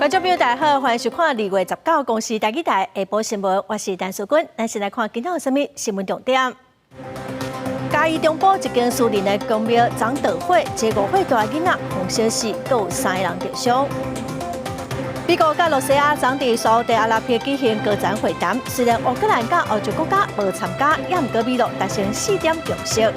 觀眾朋友大家好，歡迎收看2月19公視台語台下晡新聞，我是陳淑君。咱先來看今仔有啥物新聞重點。嘉義中部一間私人的宮廟昨著火，一个5歲大囡仔予燒死，閣有三个人著傷。美國佮羅西亞昨佇沙烏地阿拉伯舉行高層會談，雖然烏克蘭佮歐洲國家無參加，也毋過美露達成四點共識。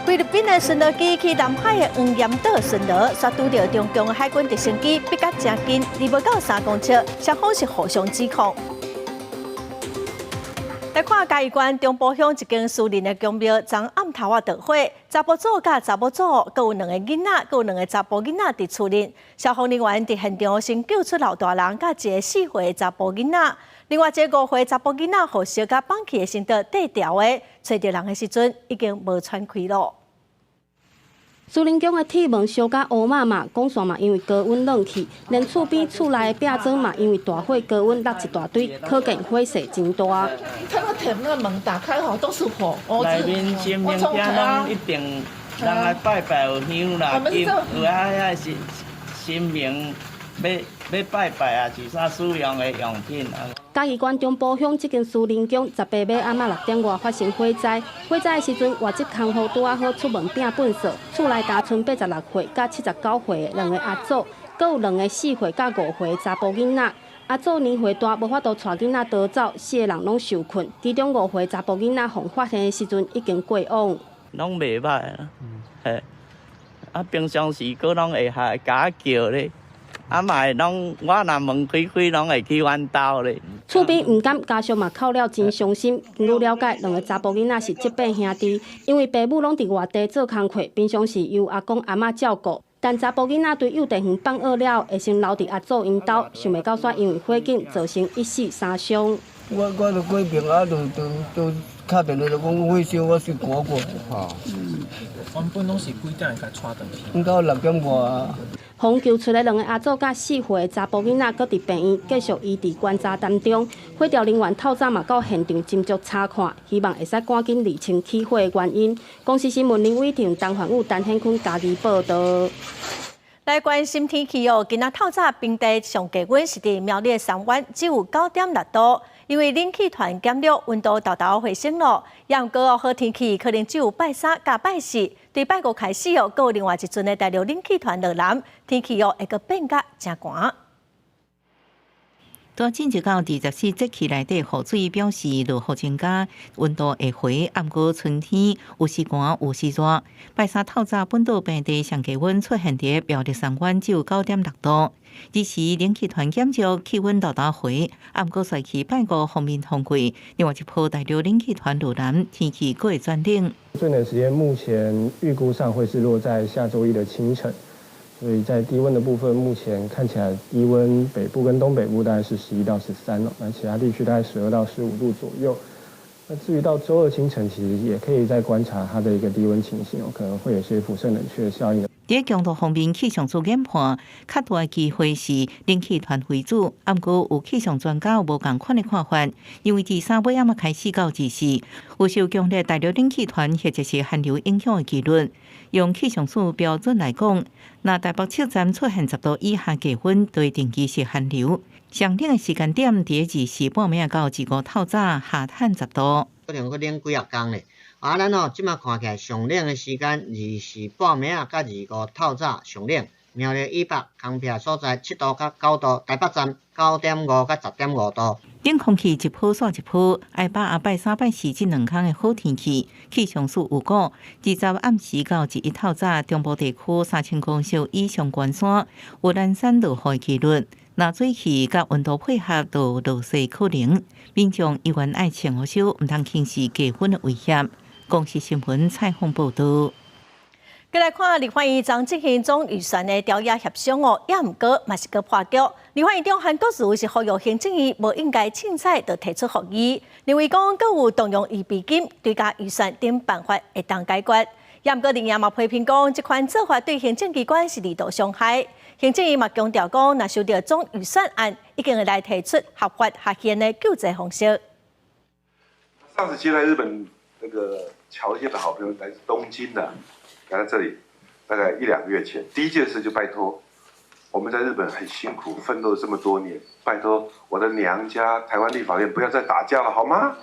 菲律賓的巡邏機去南海的黃岩島巡邏，煞拄著中共海軍直升機逼甲誠近，離無夠3公尺，雙方是互相指控。來看嘉義縣中埔鄉一間私人的宮廟，昨暗頭仔著火，查埔祖佮查某祖，閣有兩个囡仔，閣有兩个查埔囡仔佇厝內。消防人員佇現場先救出老大人佮一个4歲查埔囡仔，另外一个5歲查埔囡仔予燒甲綁起的繩索綴牢的，揣著人的時陣已經無喘氣囉。私人宮的鐵門燒甲烏麻麻，管線嘛因為高溫冷去，連厝邊厝內的壁磚嘛因為大火高溫落一大堆，可見火勢真大。看到鐵那個門打開吼，都是火。內面神明廳攏一定人來拜拜有香啦，有啊遐是神明欲拜拜啊，是啥使用的用品啊。嘉義縣中埔鄉這間私人宮，18號暗仔6點外發生火災。火災的時陣，外籍看護拄仔好出門摒糞掃，厝內家賰86歲佮79歲的兩个阿祖，閣有兩个4歲佮5歲查埔囡仔。阿祖年歲大，無法度帶囡仔逃走，四个人攏受困。其中5歲查埔囡仔予發現的時陣已經過往。攏袂䆀啊，嘿，啊平常時閣攏會下共叫咧。啊嘛會攏，我若門開開，攏會去阮兜咧。厝邊毋甘，家屬嘛哭了真傷心。根據了解，兩个查埔囡仔是叔伯兄弟，因為爸母攏佇外地做工課，平常時由阿公阿嬤照顧。但查埔囡仔對幼稚園放學了，會先留佇阿祖𪜶兜，想袂到煞因為火警造成一死三傷。我就過邊啊，就敲電話就講火燒，我先趕過。吼。原本攏是幾點會共帶轉去？應該6點外。予救出的兩个阿祖佮4歲查埔囡仔，閣佇病院繼續醫治觀察當中。火調人員透早嘛到現場斟酌查看，希望會使趕緊釐清起火的原因。公視新聞林偉霆、陳焕武、陳顯坤嘉義報導。來關心天氣哦，今仔透早平地上低溫是佇苗栗三灣，只有9.6度，因為冷氣團減弱，溫度沓沓回升囉。也毋過哦，好天氣可能只有拜三佮拜四，對拜五開始哦，閣有另外一陣的大陸冷氣團落南，天氣哦會閣變甲誠寒。拄進入到24節氣內底，雨水表示落雨增加，溫度會回。毋過春天有時寒有時熱。拜三透早本島平地上低溫出現佇苗栗三灣只有9.6度。這時冷氣團減弱，氣溫沓沓回。毋過隨去拜五鋒面通過，另外一波大陸冷氣團落南，天氣閣會轉冷。最冷時間目前預估上會是落在下週一的清晨。所以在低溫的部分，目前看起來低溫北部跟東北部大概是11到13了，那其他地區大概12到15度左右。那至於到週二清晨，其實也可以再觀察它的一個低溫情形哦，可能會有些輻射冷卻效應。佇強度方面，氣象署研判，較大的機會是冷氣團為主，毋過有氣象專家有無仝款的看法，因為自三尾暗仔開始到24，有受強烈大陸冷氣團或者是寒流影響的機率。用氣象署標準來講，若台北車站出現10度以下低溫，就會定義是寒流。上冷的時間點佇24半暝到25透早下探10度。可能閣冷幾仔工咧。啊，咱吼這馬看起來上冷的時間，24半暝仔佮25透早上冷。苗栗以北空僻所在7度佮9度，台北站9.5佮10.5度。冷空氣一波煞一波，愛把握拜三拜四這兩天的好天氣。氣象署預估，20暗時到21透早，中部地區3000公尺以上懸山有攔山落雨的機率。若水氣佮溫度配合，就落雪可能。民眾猶原愛穿雨衫，毋通輕視低溫的危險。公視新聞蔡鳳報導。閣來看立法院昨進行總預算的調查協商哦，也毋過嘛是閣破局。立法院長韓國瑜是呼籲行政院無應該凊彩就提出復議，認為講閣有動用預備金追加預算等辦法會當解決。也毋過另外嘛批評講，這款做法對行政機關是二度傷害。行政院嘛強調講，若收著總預算案，一定會來提出合法合憲的救濟方式。上次接待日本那個僑界的好朋友來自東京的，來到這裡，大概一兩個月前，第一件事就拜託我們在日本很辛苦奮鬥這麼多年，拜託我的娘家台灣立法院不要再打架了，好嗎？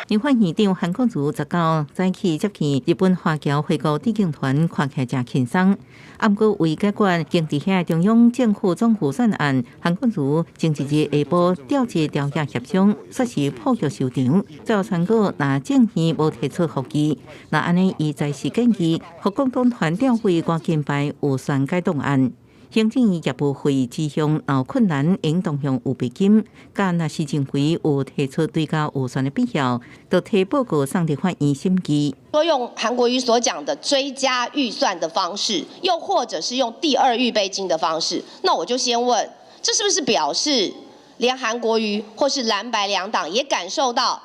立法院長韓國瑜19早起接見日本華僑回國致敬團，看起來誠輕鬆。毋過為解決經濟遐中央政府總預算案，韓國瑜前一日下晡調節朝野協商，煞是破局收場。最後宣告，若眾院無提出覆議，若按呢伊在時建議，予共黨團調會趕緊排預算改動案。行政院業務會指向有困難，應動用預備金。佮若是認為有提出追加預算的必要，就提報告送立法院審議。說用韓國瑜所講的追加預算的方式，又或者是用第二預備金的方式，那我就先問，這是不是表示連韓國瑜或是藍白兩黨也感受到，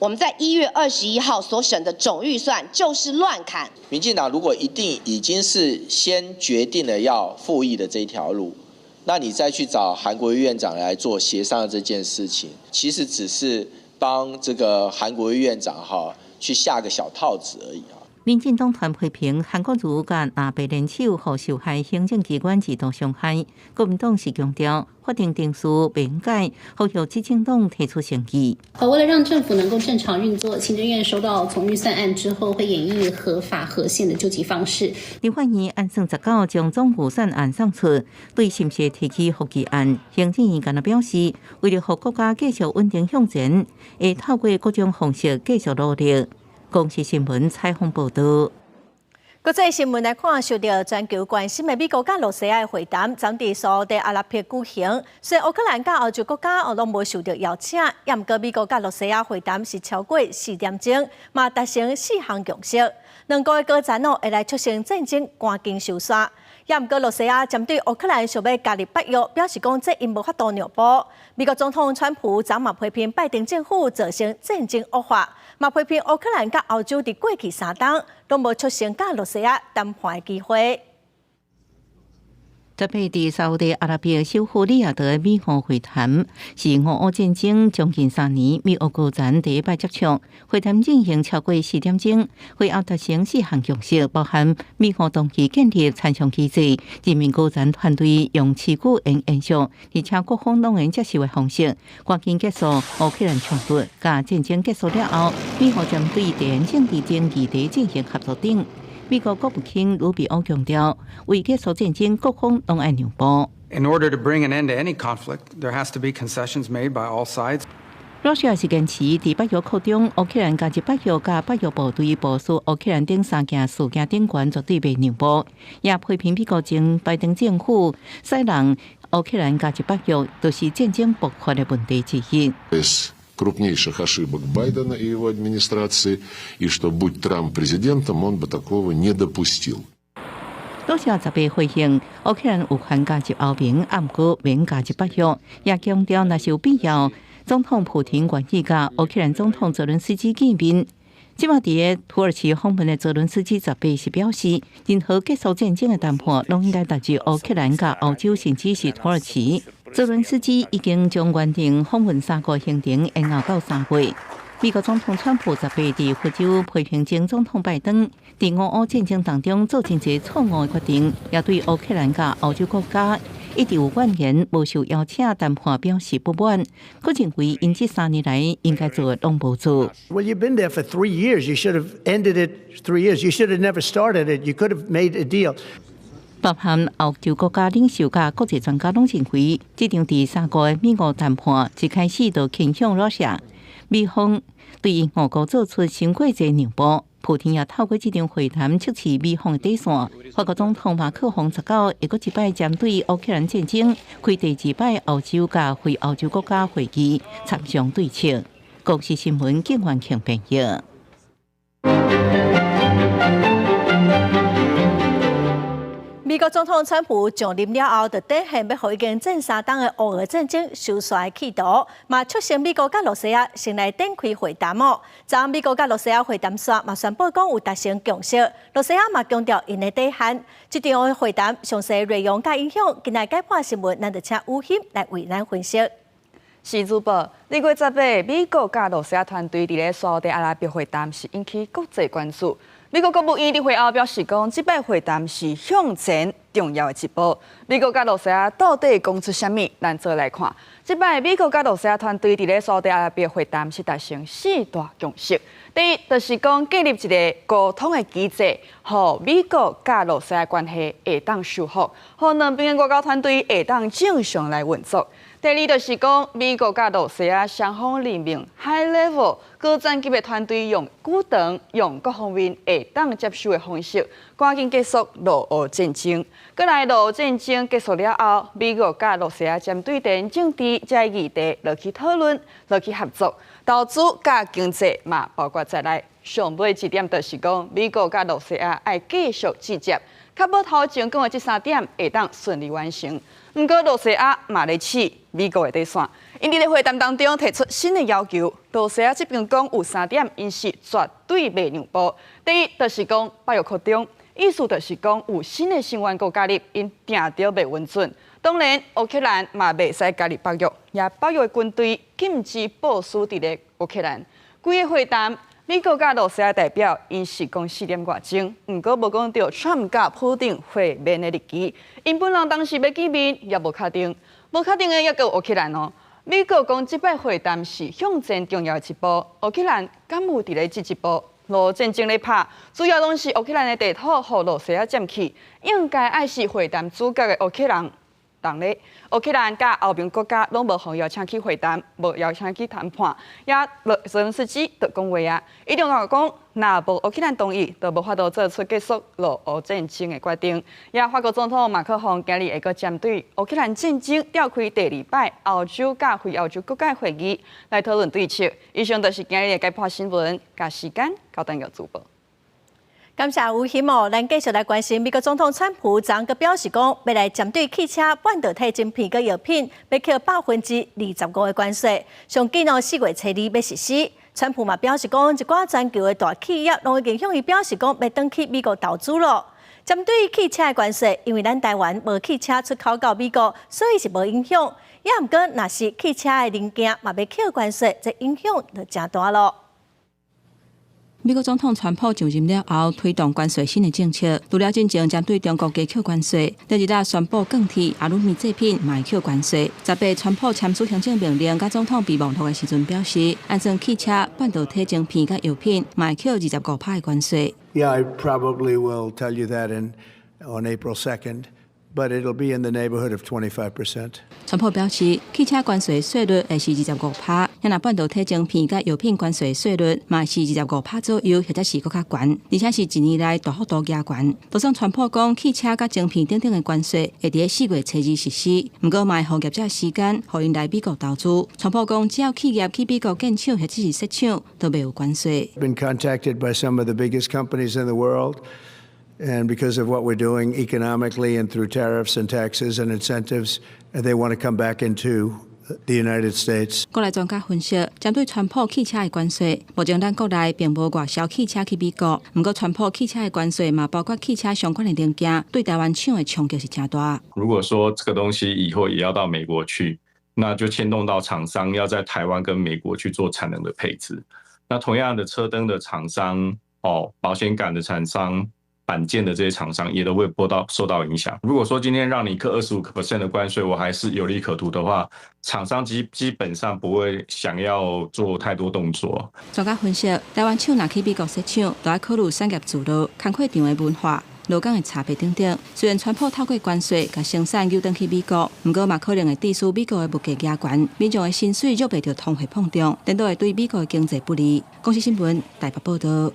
我們在1月21號所審的總預算就是亂砍？民進黨如果一定已經是先決定了要復議的這條路，那你再去找韓國瑜院長來做協商的這件事情，其實只是幫這個韓國瑜院長哈去下個小套子而已啊。民進黨團批評韓國瑜佮藍白聯手，予受害行政機關二度傷害。國民黨是強調法定程序免改，呼籲執政黨提出誠意。好，為了讓政府能夠正常運作，行政院收到總預算案之後，會研議合法合憲的救濟方式。立法院按算19將總預算案送出，對是毋是提起覆議案，行政院敢若表示，為了予國家繼續穩定向前，會透過各種方式繼續努力。公視新聞採訪報導。國際新聞來看，受到全球關心的美國佮羅西亞會談，昨佇沙烏地阿拉伯舉行。雖然烏克蘭佮歐洲國家哦攏無受到邀請，也毋過美國佮羅西亞會談是超過4點鐘，嘛達成四項共識。兩國的高層哦會來促成戰爭趕緊收煞。也毋過羅西亞針對烏克蘭想欲加入北約，表示講這𪜶無法度讓步。美國總統川普昨嘛批評拜登政府造成戰爭惡化，嘛批評烏克蘭佮歐洲佇過去三冬攏無促成佮羅西亞談判的機會。特別佇沙烏地阿拉伯首府利雅得的美烏會談，是俄烏戰爭將近3年，美烏高層第一擺接觸。會談進行超過4點鐘，會後達成四項共識，包含美烏同意建立參詳機制，人民高層團隊用持久延延續，而且各方攏會接受的方式，趕緊結束烏克蘭衝突。佮戰爭結束了後，美烏針對地緣政治爭議題進行合作等。美國國務卿魯比歐強調，為結束戰爭，各方攏愛讓步。 In order to bring an end to any conflict, there has to be concessions made by all sides. 羅西亞是堅持佇北約擴張，烏克蘭加入北約佮北約部隊部署烏克蘭頂三件事件頂懸絕對袂讓步，也批評美國前拜登政府使人烏克蘭加入北約，就是戰爭爆發的問題之一。 Крупнейших ошибок Байдена и его администрации, и что, будь Трамп президентом, он бы такого не допустил. 羅西亞18回應，烏克蘭有權加入歐盟，毋過免加入北約，也強調若是有必要，總統普廷願意佮烏克蘭總統澤倫斯基見面。這擺佇土耳其訪問的澤倫斯基18是表示，任何結束戰爭的談判，攏應該達至烏克蘭佮歐洲，甚至是土耳其。澤倫斯基已經將原定訪問三國行程延後到3月。美國總統川普18佇佛州批評前總統拜登佇俄烏戰爭當中做真濟錯誤的決定，也對烏克蘭佮歐洲國家一直有怨言，無受邀請談判表示不滿。閣認為𪜶這3年來應該做的攏無做。 Well, you've been there for 3 years. You should have ended it 3 years. You should have never started it. You could have made a deal. 包含歐洲國家領袖佮國際專家攏認為，這場佇三國的美烏談判一開始就傾向羅西亞，美方對俄國做出傷過濟讓步。普廷也透過這場會談測試美方的底線。法國總統馬克宏19會閣一擺針對烏克蘭戰爭開第二擺歐洲佮非歐洲國家會議，參詳對策。公視新聞景元慶編譯。美國總統川普上任了後，就展現欲予已經戰3冬的烏俄戰爭收煞的企圖，嘛促成美國佮羅西亞先來展開會談哦。昨美國佮羅西亞會談煞嘛宣布講有達成共識，羅西亞嘛強調𪜶的底線。這場會談詳細內容佮影響，今仔解盤新聞，咱就請吳欣來為咱分析。是主播，2月18，美國佮羅西亞團隊佇咧沙烏地阿拉伯會談，是引起國際關注。美國國務院佇會後表示講，這擺會談是向前重要的一步。美國佮露西亞到底講出啥物？咱做來看。這擺美國佮露西亞團隊佇咧沙特阿拉伯會談是達成四大共識。第一，就是講建立一個溝通的機制，予美國佮露西亞關係會當修復，予兩邊的外交團隊會當正常來運作。第二，就是講美國佮露西亞雙方任命 high level 高層級的團隊，用久長、用各方面會當接受的方式，趕緊結束俄烏戰爭。閣來，俄烏戰爭結束了後，美國佮露西亞針對地緣政治這議題落去討論、落去合作，投資佮經濟嘛包括在內。上尾一點就是講，美國佮露西亞愛繼續直接，確保頭前講的這三點會當順利完成。毋過露西亞嘛咧試美國的底線，𪜶佇咧會談當中提出新的要求。露西亞這邊講有三點，𪜶是絕對袂讓步。第一，就是講北約擴張，意思就是講有新的成員國加入，𪜶定著袂允准。當然，烏克蘭嘛袂使加入北約，也北約的軍隊禁止部署佇咧烏克蘭。規個會談，美國佮露西亞代表，𪜶是講4點外鐘，毋過無講著川普佮普丁會面的日期。𪜶本人當時欲見面，也無確定，無確定的猶閣有烏克蘭哦。美國講這擺會談是向前重要的一步，烏克蘭敢有佇咧這一步？俄烏戰爭咧拍，主要攏是烏克蘭的地土予露西亞佔去，應該愛是會談主角的烏克蘭。人咧，烏克蘭佮歐盟國家攏無予邀請去會談，無邀請去談判。也澤倫斯基就講話啊，伊另外講，若無烏克蘭同意，就無法度做出結束俄烏戰爭的決定。也法國總統馬克宏今日會閣針對烏克蘭戰爭召開第二擺歐洲佮非歐洲國家會議來討論對策。以上就是今日的解破新聞，共時間交等個主播。感謝吳欣哦，咱繼續來關心美國總統川普昨閣表示講，欲來針對汽車、半導體晶片佮藥品，欲扣25%的關稅，上緊哦4月初2欲實施。川普嘛表示講，一寡全球的大企業攏已經向伊表示講，欲轉去美國投資囉。針對汽車的關稅，因為咱台灣無汽車出口到美國，所以是無影響。也毋過，若是汽車的零件嘛欲扣關稅，這影響就誠大囉。美國總統川普就任了後，推動關稅新的政策，除了進前針對中國加扣關稅，第二日宣布鋼鐵、阿魯米製品嘛會扣關稅。18，川普簽署行政命令，佮總統備忘錄的時陣表示，按算汽車、半導體晶片佮藥品嘛會扣25趴的關稅。 Yeah, I probably will tell you that on April 2nd. But it'll be in the neighborhood of 25%. 川普表示，汽車關稅稅率會是25趴，若半導體晶片佮藥品關稅稅率嘛是二十五趴左右，或者是閣較懸，而且是一年來大幅度加懸。就算川普講汽車佮晶片等等的關稅會佇4月初2實施，毋過嘛會予業者時間，予𪜶來美國投資。川普講，只要企業去美國建廠或者是設廠，都袂有關稅。 Been contacted by some of the biggest companies in the world. And because of what we're doing economically and through tariffs and taxes and incentives, they want to come back into the United States. 國內專家分析，針對川普汽車的關稅，目前咱國內並無外銷汽車去美國。毋過，川普汽車的關稅嘛，包括汽車相關的零件，對台灣廠的衝擊是誠大。如果說這個東西以後也要到美國去，那就牽動到廠商要在台灣跟美國去做產能的配置。那同樣的車燈的廠商，哦，保險桿的廠商，板件的這些廠商也都會受到影響。如果說今天讓你課25% 的關稅，我還是有利可圖的話，廠商基本上不會想要做太多動作。專家分析，台灣廠若去美國設廠，都愛考慮產業聚落、工課場的文化、勞工的差別等等。雖然川普透過關稅共生產誘轉去美國，毋過嘛可能會致使美國的物價加懸，民眾的薪水若袂著通貨膨脹，顛倒會對美國的經濟不利。公視新聞台北報導。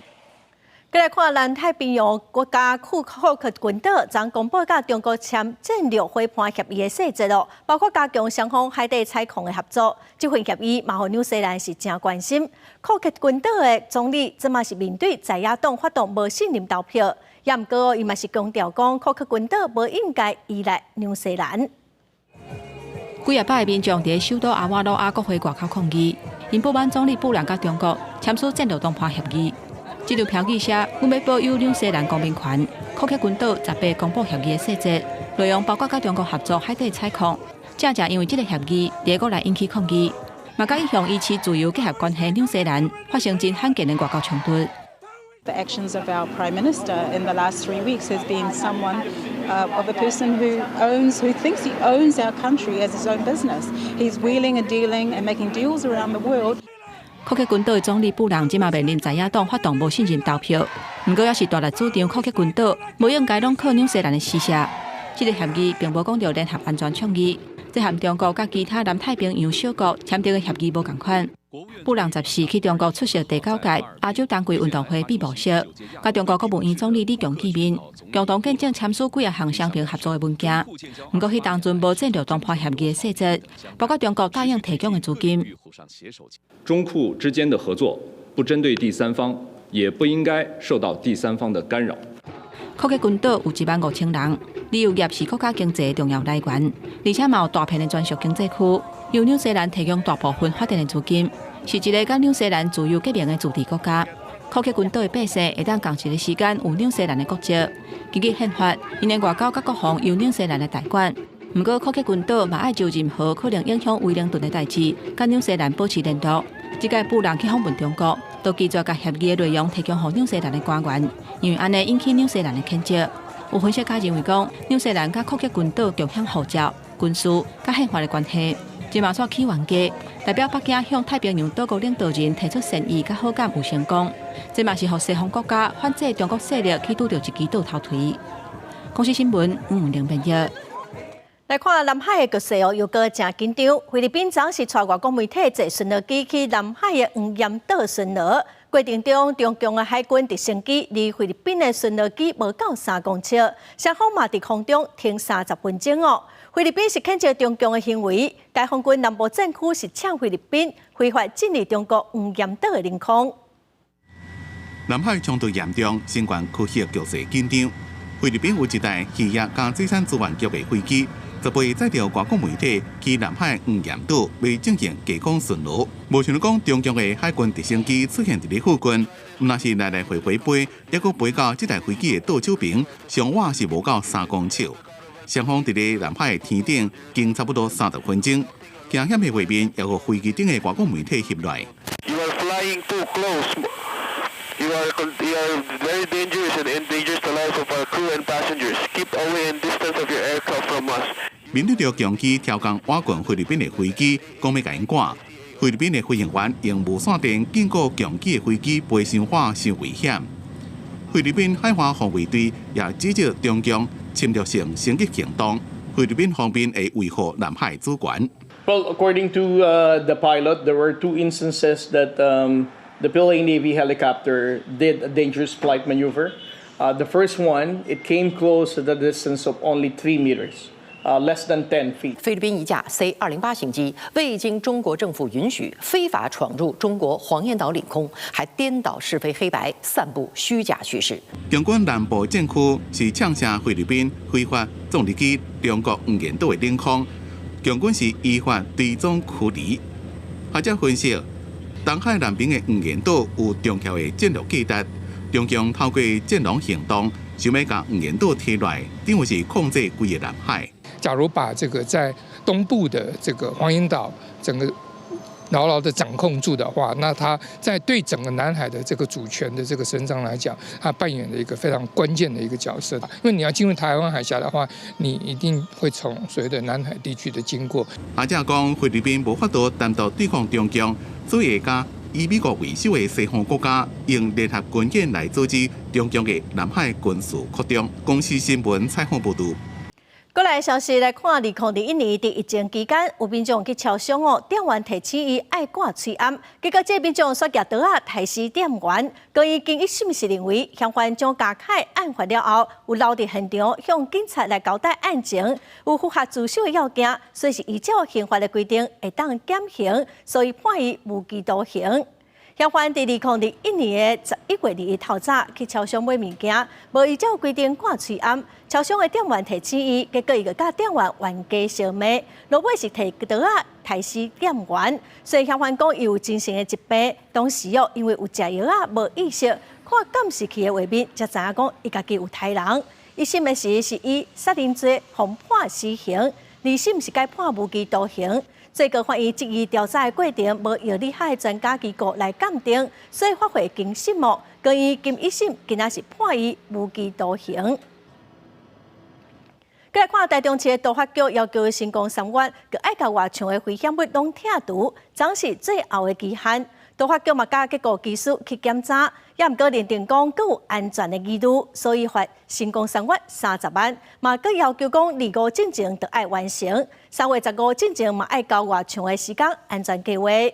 閣來看南太平洋國家庫克群島，昨公布佮中國簽戰略夥伴協議的細節囉，包括加強雙方海底採礦的合作。這份協議嘛，予紐西蘭是誠關心。庫克群島的總理這馬是面對在野黨發動無信任投票，也毋過伊嘛是強調講，庫克群島無應該依賴紐西蘭。幾仔百个民眾佇首都阿瓦魯阿國會外口抗議，𪜶不滿總理布朗佮中國簽署戰略談判協議。這張標語寫：阮欲保有紐西蘭公民權。庫克群島18公布協議的細節，內容包括佮中國合作海底採礦。正正因為這个協議，佇國內引起抗議，嘛佮一向維持自由結合關係紐西蘭發生真罕見的外交衝突。The actions of our Prime Minister in the last 3 weeks has been someone of a person who thinks he owns our country as his own business. He's wheeling and dealing and making deals around the world. 庫克群島的總理布朗這馬面臨在野黨發動無信任投票，毋過猶是大力主張庫克群島無應該攏靠紐西蘭的施捨。這個協議並無講著聯合安全倡議，這和中國佮其他南太平洋小國簽訂的協議無仝款。布朗14去中國出席第九屆亞洲冬季運動會閉幕式，佮中國國務院總理李強見面，共同見證簽署幾仔項雙邊合作的文件。毋過彼當陣無戰略同伴協議的細節，包括中國答應提供的資金。中庫之間的合作不針對第三方，也不應該受到第三方的干擾。庫克群島有1萬5千人，旅遊業是國家經濟的重要來源，而且嘛有大片的專屬經濟區，由紐西蘭提供大部分發電的資金，是一个佮紐西蘭自由結盟的自治國家。庫克群島的百姓會當仝一个時間有紐西蘭的國籍。根據憲法，𪜶的外交佮國防由紐西蘭來代管。毋過庫克群島嘛愛就任何可能影響威靈頓的代誌，佮紐西蘭保持聯絡。這擺布朗去訪問中國，都拒絕共協議的內容提供予紐西蘭的官員，因為按呢引起紐西蘭的譴責。有分析家認為講，紐西蘭佮庫克群島共享護照、軍事佮憲法的關係，這馬煞起冤家，代表北京向太平洋島國領導人提出善意佮好感有成功，這嘛是予西方國家反制中國勢力去拄著一支倒頭槌。公視新聞吳文玲編譯。來看南海的局勢哦，又閣誠緊張。菲律賓昨是帶外國媒體坐巡邏機去南海的黃岩島巡邏，過程中，中共的海軍直升機離菲律賓的巡邏機無夠3公尺，雙方嘛佇空中停30分鐘哦。菲律賓是譴責中共的行為，解放軍南部戰區是嗆菲律賓非法進入中國黃岩島的領空。南海衝突嚴重，相關區域局勢緊張。菲律賓有一台漁業佮水產資源局的飛機，十八載著外國媒體去南海黃岩島，欲進行低空巡邏。無想講中共的海軍直升機出現佇咧附近，毋但是來來回回飛，猶閣飛到這台飛機的倒手爿，上晚是無夠3公尺。雙方佇咧南海天頂經差不多30分鐘，驚險的畫面猶予飛機頂的外國媒體翕來。 You are flying too close. You are very dangerous and endangers the lives of our crew and passengers. Keep away and distance of your aircraft from us. 面對著強機調降倚近菲律賓的飛機，講欲共𪜶趕。菲律賓的飛行員用無線電警告強機的飛機飛傷遠、傷危險。菲律賓海岸防衛隊也指責中共侵略性升級行動。菲律賓方面會維護南海主權。 Well, according to the pilot, there were two instances that the PLA Navy helicopter did a dangerous flight maneuver. The first one, it came close at a distance of only 3 meters, less than 10 feet. 菲律賓一架 C-208型機未經中國政府允許，非法闖入中國黃岩島領空，還顛倒是非黑白，散布虛假敘事。共軍南部戰區是嗆聲菲律賓非法撞入去中國黃岩島的領空，共軍是依法追蹤驅離。學者分析，東海南邊的黃岩島有重要的戰略價值，中共透過戰狼行動，想欲共黃岩島提來，等於是控制規个南海。假如把這個在東部的這個黃岩島整個牢牢的掌控住的話，那他在對整個南海的這個主權的這個伸張來講，他扮演了一個非常關鍵的一個角色。因為你要進入台灣海峽的話，你一定會從所謂的南海地區的經過。學者講，菲律賓無法度單獨對抗中共，所以會佮以美國為首的西方國家用聯合軍演來阻止中共的南海軍事擴張。公視新聞採訪報導。過來消息來看，2021年佇疫情期間，有民眾去超商哦，店員提醒伊愛掛喙罨，結果這民眾煞舉刀仔刣死店員。關於經一審是認為，嫌犯張家凱案發了後，有留佇現場向警察來交代案情，有符合自首的要件，所以是依照刑法的規定會當減刑，所以判伊無期徒刑。嫌犯佇2021年11月2日透早去超商買物件，無依照規定掛喙罨，超商的店員提醒伊，結果伊就佮店員冤家相罵，落尾是提刀仔刣死店員。所以嫌犯講伊有精神的疾病，當時哦因為有食藥仔無意識，看監視器的畫面才知影講伊家己有刣人。一審的時是以殺人罪予判死刑，二審是改判無期徒刑。最高法院質疑調查的過程無藥理學專家機構來鑑定，所以發回重審哦。關於金一審今仔是判伊無期徒刑。過來看台中市的都發局要求新光三越，閣愛共外牆的危險物攏拆除，昨是最後的期限。都發局嘛佮結構技師去檢查，也毋過認定講閣有安全的疑慮，所以罰新光三越30萬，嘛閣要求講25進前就愛完成，3月15進前嘛愛交外牆的施工安全計劃。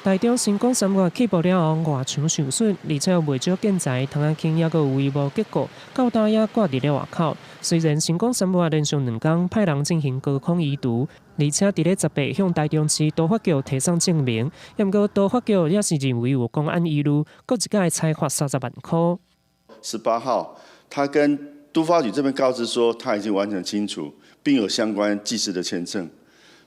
台中新光三越起步了後，外牆受損，而且有袂少建材、窗仔間猶閣有帷幕結構，到今也掛佇咧外口。雖然新光三越連續2工派人進行高空移除，而且佇咧18向台中市都發局提送證明，毋過都發局也是認為有公安疑慮，閣一擺裁罰30萬箍。 18號，他跟都發局這邊告知說，他已經完成清除，並有相關技師的簽證。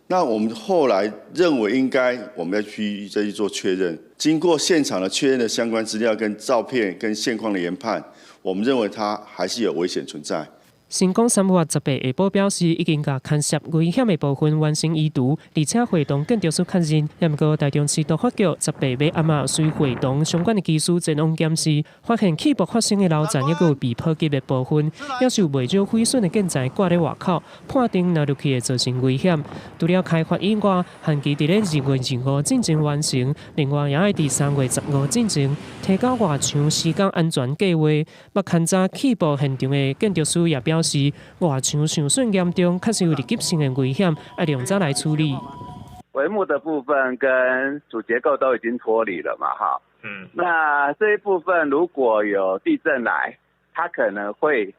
那我們後來認為應該，我們要去再去做確認。經過現場的確認的相關資料、跟照片、跟現況的研判，我們認為它還是有危險存在。新光三越18下晡表示，已經共牽涉危險的部分完成移除，而且會同建築師確認。毋過台中市都發局18尾暗仔隨會同相關的技師前往檢視，發現起爆發生的樓層猶閣有被波及的部分，也是有袂少毀損的建材掛咧外口，判定若落去會造成危險。除了開罰以外，限期佇咧2月25進前完成，另外也愛佇3月15進前提交外牆施工安全計劃。捌勘查起爆現場的建築師也表示，外牆受損嚴重，確實有立即性的危險，愛量早來處理。帷幕的部分跟主結構都已經脫離了嘛，哈，那這一部分如果有地震來，它可能會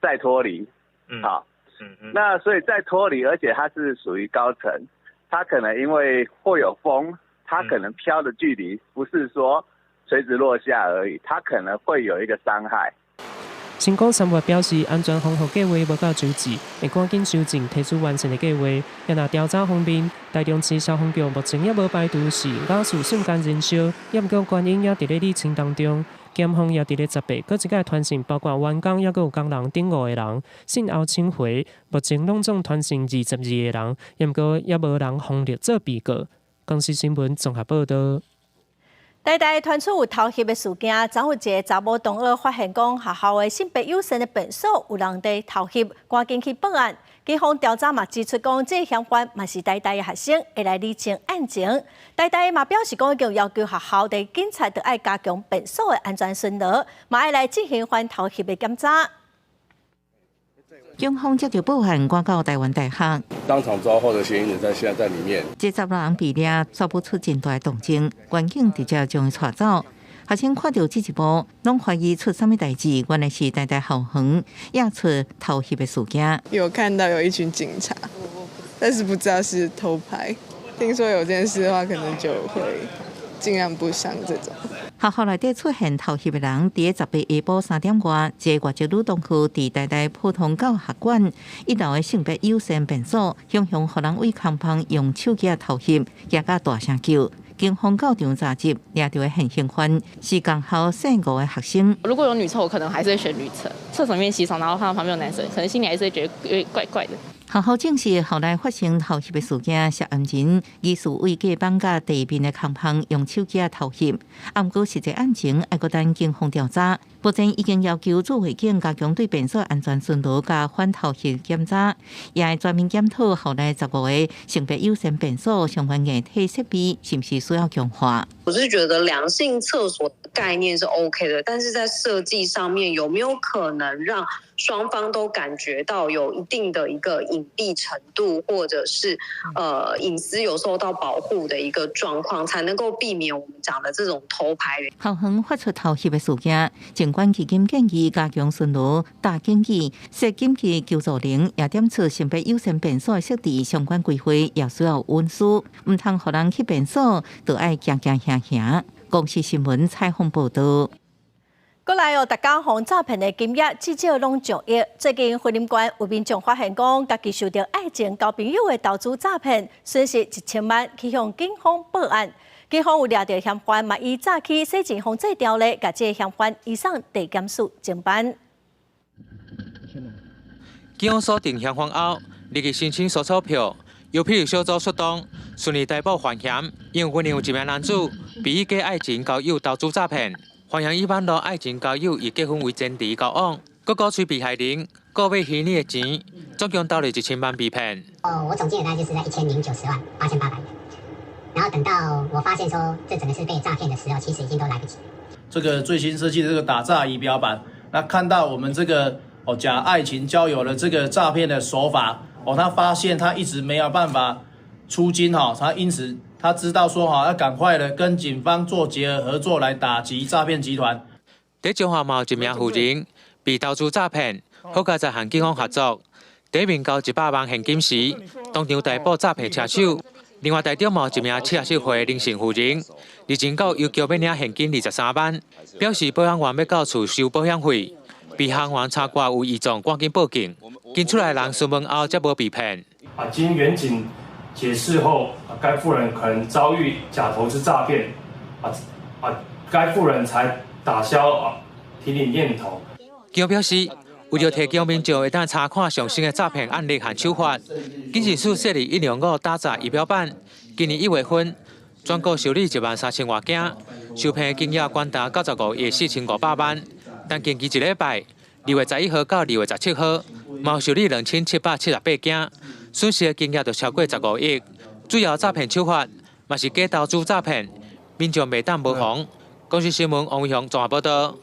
再脫離，好，那所以再脫離，而且它是屬於高層，它可能因為會有風，它可能飄的距離不是說垂直落下而已，它可能會有一個傷害。新光三越表示，安全防護計劃無夠周至，會趕緊修正提出完善的計劃。若調查方面，台中市消防局目前猶無排除是瓦斯瞬間燃燒，猶毋過原因也佇咧釐清當中。檢方也佇咧18閣一擺傳訊，包括員工，猶閣有工人等五個人，訊後請回。目前攏總傳訊22個人，猶毋過猶無人予列做被告。公視新聞綜合報導。台大傳出有偷翕的事件，昨有一个查某同學發現講學校的性別友善的便所有人佇偷翕，趕緊去報案。警方調查嘛指出講，這个嫌犯嘛是台大的學生，會來釐清案情。台大嘛表示講，已經要求學校的警察著愛加強便所的安全巡邏，嘛愛來進行反偷翕的檢查。警方接到報案，趕到台灣大學，當場抓獲的嫌疑人在現在在裡面。這十六人被掠，宣布出真大動靜，員警直接將伊帶走。學生看著這一幕，攏懷疑出啥物代誌，原來是台大校園惹出偷翕的事件。有看到有一群警察，但是不知道是偷拍。聽說有件事的話，可能就會盡量不上這種。學校內底出現偷翕的人，佇18下晡3點外，一个外籍女同學佇台大普通教學館一樓的性別友善便所，雄雄予人對空縫用手機仔偷翕，驚甲大聲叫。警方到場查緝，掠著的現行犯是共校細五的學生。如果有女廁，我可能還是會選女廁。廁所裡面洗手，然後看到旁邊有男生，可能心裡還是會覺得有點怪怪的。學校證實，校內發生偷翕的事件，涉案人疑似對隔板佮地面的空縫用手機仔偷翕。啊，毋過實際案情愛閣等警方調查。目前已經要求駐衛警加強對便所安全巡邏佮反偷翕檢查，也會全面檢討校內15個性別友善便所相關硬體設備是毋是需要強化。我是覺得兩性廁所的概念是 OK 的，但是在設計上面有沒有可能讓雙方都感覺到有一定的一個隱蔽程度，或者是隱私有受到保護的一個狀況，才能夠避免我們講的這種偷拍。校園發出偷翕的事件，疾管基金建議加強巡邏、打警語、設緊急求助鈴，也點出性別友善便所的設置相關規範，也需要隱私，毋通予人去便所，都愛驚驚嚇嚇。公視新聞採訪報導。過來哦，逐工予詐騙的金額至少攏上億。最近雲林縣有民眾發現講，家己受著愛情交朋友的投資詐騙，損失1000萬，去向警方報案。警方有掠著嫌犯，嘛依早起洗錢防制條例，共這个嫌犯移送地檢署偵辦。警方鎖定嫌犯後，立即申請索鈔票，又譬如小組出動，順利逮捕范嫌，因為雲林有一名男子被以假愛情交友投資詐騙，范嫌以網路愛情交友以結婚為前提交往，閣鼓吹被害人購買虛擬的錢，總共投入1000萬被騙。哦，我總金額大概就是在10,908,800元，然後等到我發現說這整個是被詐騙的時候，其實已經都來不及。這個最新設計的這個打詐儀表板，那看到我們這個哦假愛情交友的這個詐騙的手法，哦，他發現他一直沒有辦法出金哈，他因此他知道說哈要趕快的跟警方做結合合作來打擊詐騙集團。佇彰化嘛有一名婦人被投資詐騙，好佳哉和警方合作，佇面交100萬現金時，當場逮捕詐騙車手。另外，台中嘛有一名77歲林姓婦人，日前到郵局欲領現金23萬，表示保險員欲到厝收保險費，被行員察覺有異狀，趕緊報警。經厝內人詢問後，才無被騙。啊，經員警解釋後，該婦人可能遭遇假投資詐騙，該婦人才打消提領念頭。警方表示，為著提供民眾會當查看上新的詐騙案例和手法，警政署設立105打詐儀表板，今年1月份全國受理1萬3千外件，受騙金額高達95億4500萬。但近期一禮拜，2月11號到2月17號，嘛受理2778件，損失的金額就超過15億。主要詐騙手法嘛是假投資詐騙，民眾袂當無防。公視新聞王偉雄綜合報導。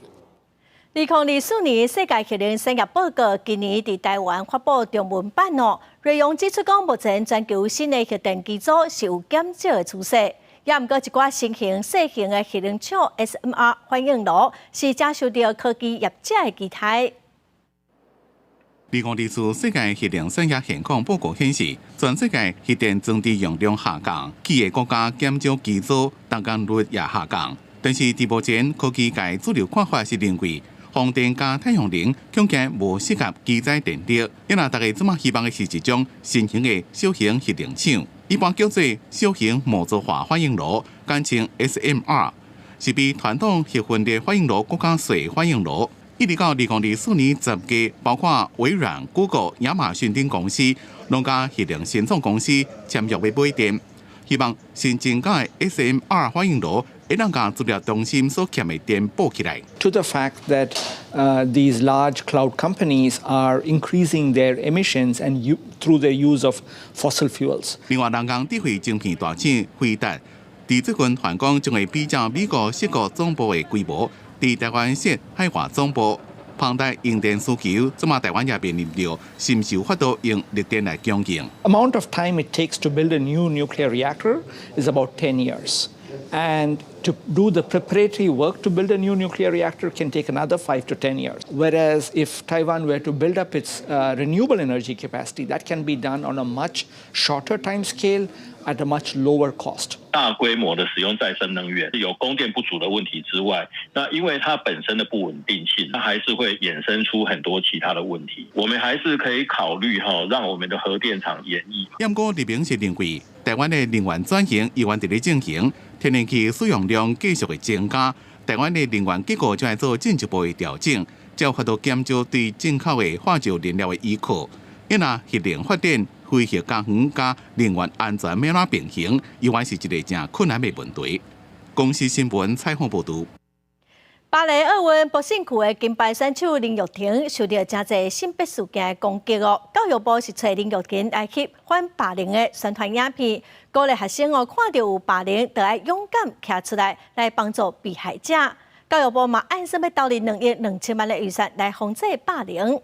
2024年世界核能產業報告今年佇台灣發布中文版哦。內容指出講，目前全球新的核電機組是有減少的趨勢，也毋過一寡新型、細型的核能廠 SMR 反應爐是誠受著科技業者的期待。2024世界核能產業現況報告顯示，全世界核電裝置容量下降，幾个國家減少機組，動工率也下降。但是，佇目前科技界主流看法是認為，風電佮太陽能恐驚無適合機載電力，因為大家這馬希望的是一種新型的小型核能廠，一般叫做小型模組化反應爐，簡稱 SMR，是比傳統核分裂反應爐閣較細反應爐。一直到2024年，10家包括微軟、Google、亞馬遜等公司，攏佮核能新創公司簽約欲買電，希望新增加的 SMR 反應爐會當共資料中心所欠的電補起來。 To the fact that these large cloud companies are increasing their emissions and through their use of fossil fuels。另外，人工智慧晶片大廠輝達，佇最近傳講將會比照美國矽谷總部的規模，佇台灣設海外總部，龐大用電需求，這馬台灣也面臨著，是毋是有法度用綠電來供應？Amount of time it takes to build a new nuclear reactor is about 10 years. And to do the preparatory work to build a new nuclear reactor can take another 5 to 10 years. Whereas if Taiwan were to build up its renewable energy capacity, that can be done on a much shorter time scale at a much lower cost. 大規模的使用再生能源，有供電不足的問題之外，那因為它本身的不穩定性，它還是會衍生出很多其他的問題。我們還是可以考慮哈，讓我們的核電廠延役。不過，李明是認為，台灣的能源轉型依然佇咧進行，天然氣使用量繼續會增加，台灣的能源結構將會做進一步的調整，才有法度減少對進口的化石燃料的依靠。因若核能發電、非核家園佮能源安全欲按怎平衡，依然是一个誠困難的問題。公視新聞採訪報導。巴黎奧運北信區的金牌選手林育騰受著誠濟性別事件的攻擊哦。教育部是揣林育騰來翕反霸凌的宣傳影片，鼓勵學生哦看著有霸凌，就愛勇敢徛出來來幫助被害者。教育部嘛按算欲投入2億2千萬的預算來防制霸凌。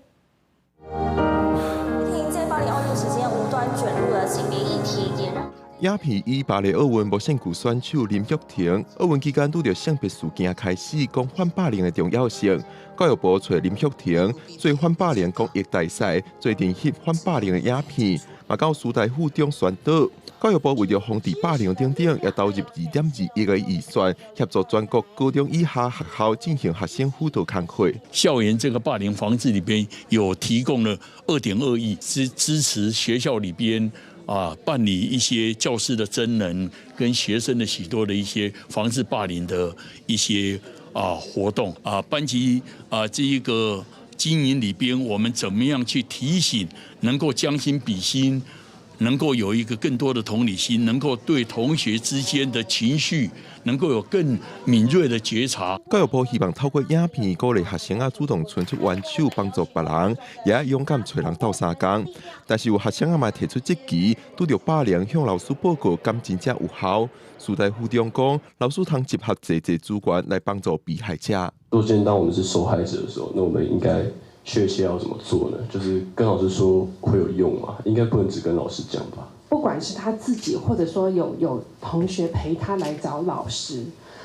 在巴黎奧運期間無端捲入了性別議題，也讓影片以巴黎奧運無線球選手林育騰，奧運期間拄著性別事件開始講反霸凌的重要性。教育部揣林育騰做反霸凌公益大使，做陣翕反霸凌的影片，嘛到師大附中宣導。教育部為著防治霸凌等等，也投入2.2億的預算，協助全國高中以下學校進行學生輔導工課。校園這個霸凌防治裡邊有提供了2.2億，支持學校裡邊啊辦理一些教師的增能跟學生的許多的一些防治霸凌的一些啊活動啊，班級啊這一個經營裡邊，我們怎麼樣去提醒，能夠將心比心。能夠有一個更多的同理心，能夠對同學之間的情緒能夠有更敏銳的覺察。教育部希望透過影片鼓勵學生仔主動伸出援手幫助別人，也勇敢揣人鬥相共。但是有學生仔嘛提出質疑，拄著霸凌向老師報告，敢真正有效？師大附中講，老師通集合濟濟資源來幫助被害者。若今天當我們是受害者的時候，那我們應該確切要怎麼做呢？就是跟老師說會有用嗎？應該不能只跟老師講吧。不管是他自己，或者說有同學陪他來找老師，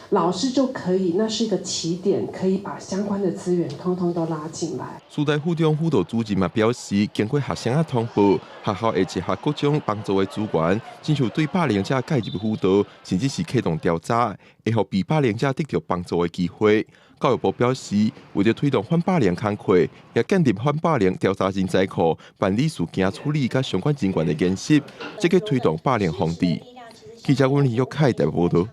老師就可以，那是一個起點，可以把相關的資源通通都拉進來。師大附中輔導主任嘛表示，經過學生仔通報，學校會集合各種幫助的資源，親像對霸凌者介入輔導，甚至是啟動調查，會予被霸凌者得著幫助的機會。教育部表示，為著推動反霸凌工課，也建立反霸凌調查人才庫，辦理事件處理佮相關人員的研習，積極推動霸凌防治。記者溫玉凱台報導。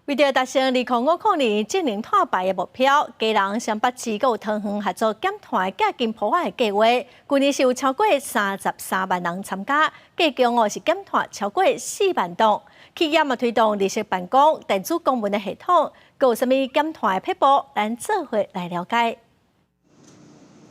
為著達成2050年淨零碳排的目標，基隆、雙北市閣有桃園合作減碳寄金鋪仔的計劃。舊年是有超過33萬人參加，計共哦是減碳超過4萬噸。企業嘛推動綠色辦公、電子公文的系統，閣有啥物減碳的撇步？咱做伙來了解。